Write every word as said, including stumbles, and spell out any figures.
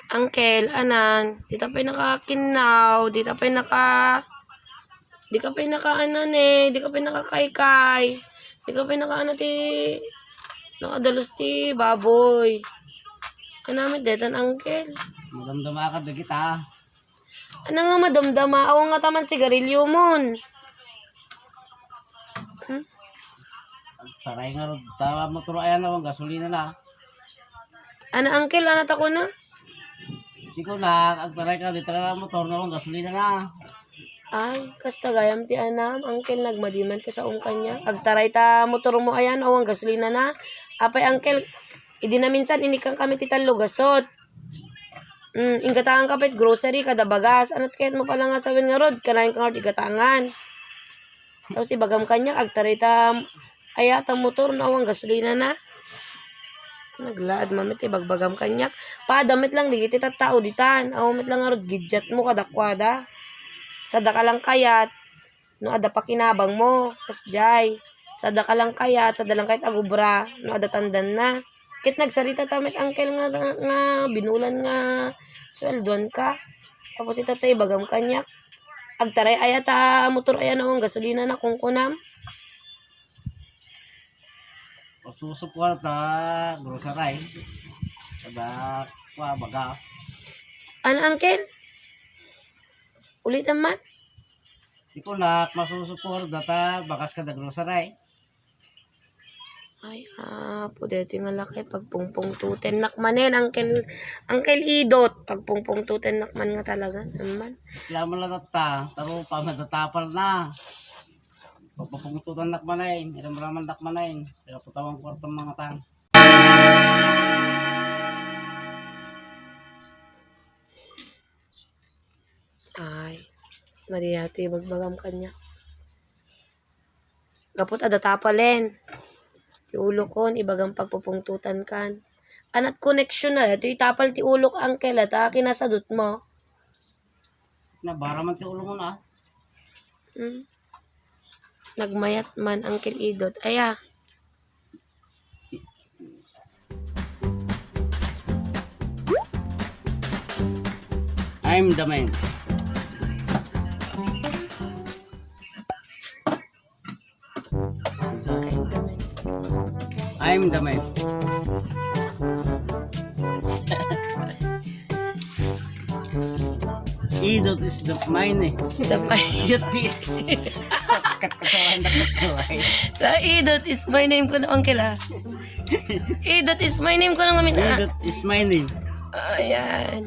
Uncle, anan, dita pay nakakinnaw, dita pay naka, di ka pay nakaanane, di ka pay nakakaykay, di ka pay nakaana ti nakadalus ti baboy. Anam met daytan, Uncle? Madamdama ka dagita. Ano nga madamdama? Awan nga taman sigarilyo mon. Hmm? Agtaray ngarud ta motor ayan awan gasolina na. Ano, Uncle? Ano ta kuna? Di ko na, agtaray ka, dita motor na awan gasolina na. Ay, kasta gayam ti anam, Uncle, nagmadiman ka sa ungkanya. Agtaray ta motor mo ayan, awan gasolina na. Apay, Uncle, idi naminsan, inikkan kami ti tallo gasot. Mm, inggatangan ka pay grocery kada bagas. Anat kayat mo pala nga sawen ngarud? Kanayon ka ngarud igatangan. Tapos ibagam kaniak, agtaray ta, aya ta motor no awan gasolina na. Naglaad man met ibagbagam kaniak. Paada met lang digiti tattao ditan. Awan met lang ngarud gidyat mo kadakuada. Sada ka lang kayat. No adda pakinabang mo, kasdiay. Sada ka lang kayat, sada lang kayat agubra, no adda tandanna. Ket nagsarita ta met, Uncle, nga, nga binulan nga sueldoan ka. Tapos ita ta ibagam kaniak. Agtaray aya ta motor aya no awan gasolina na kunkunam. Masusukuar ta grocery. Kada kua baga. Ano, Uncle? Ulitan man? Di ko nak, masusukuar data bagas kada grocery. Ay, apo, deti nga lakay, pagpungpungtutennak manen, Uncle, Uncle Idot, pagpungpungtutennak man nga talaga, naman. Reklamo lang ta, taro pa madatapal na. Pagpapungtutannak manen, iramramannak manen, pero patawan kwartang mga tang. Ay, Maria, ito ibagbagam kaniak. Gapu ta adda tapalen. Ti ulokon, ibagam pagpupungtutan kan. Anat connection na, ito itapal ti ulok, Uncle, at kinasadot mo. Nabara man ti ulo mo na. Hmm. Nagmayat man, Uncle Idot. Aya. I'm the man. I'm the man. Idot is the mine eh. Sa pa- Idot di. Kat-, katawa na katawa eh. Sa Idot is my name ko na, Uncle, ah. Idot is my name ko na, Mamin, ah. Idot is my name. Ayan.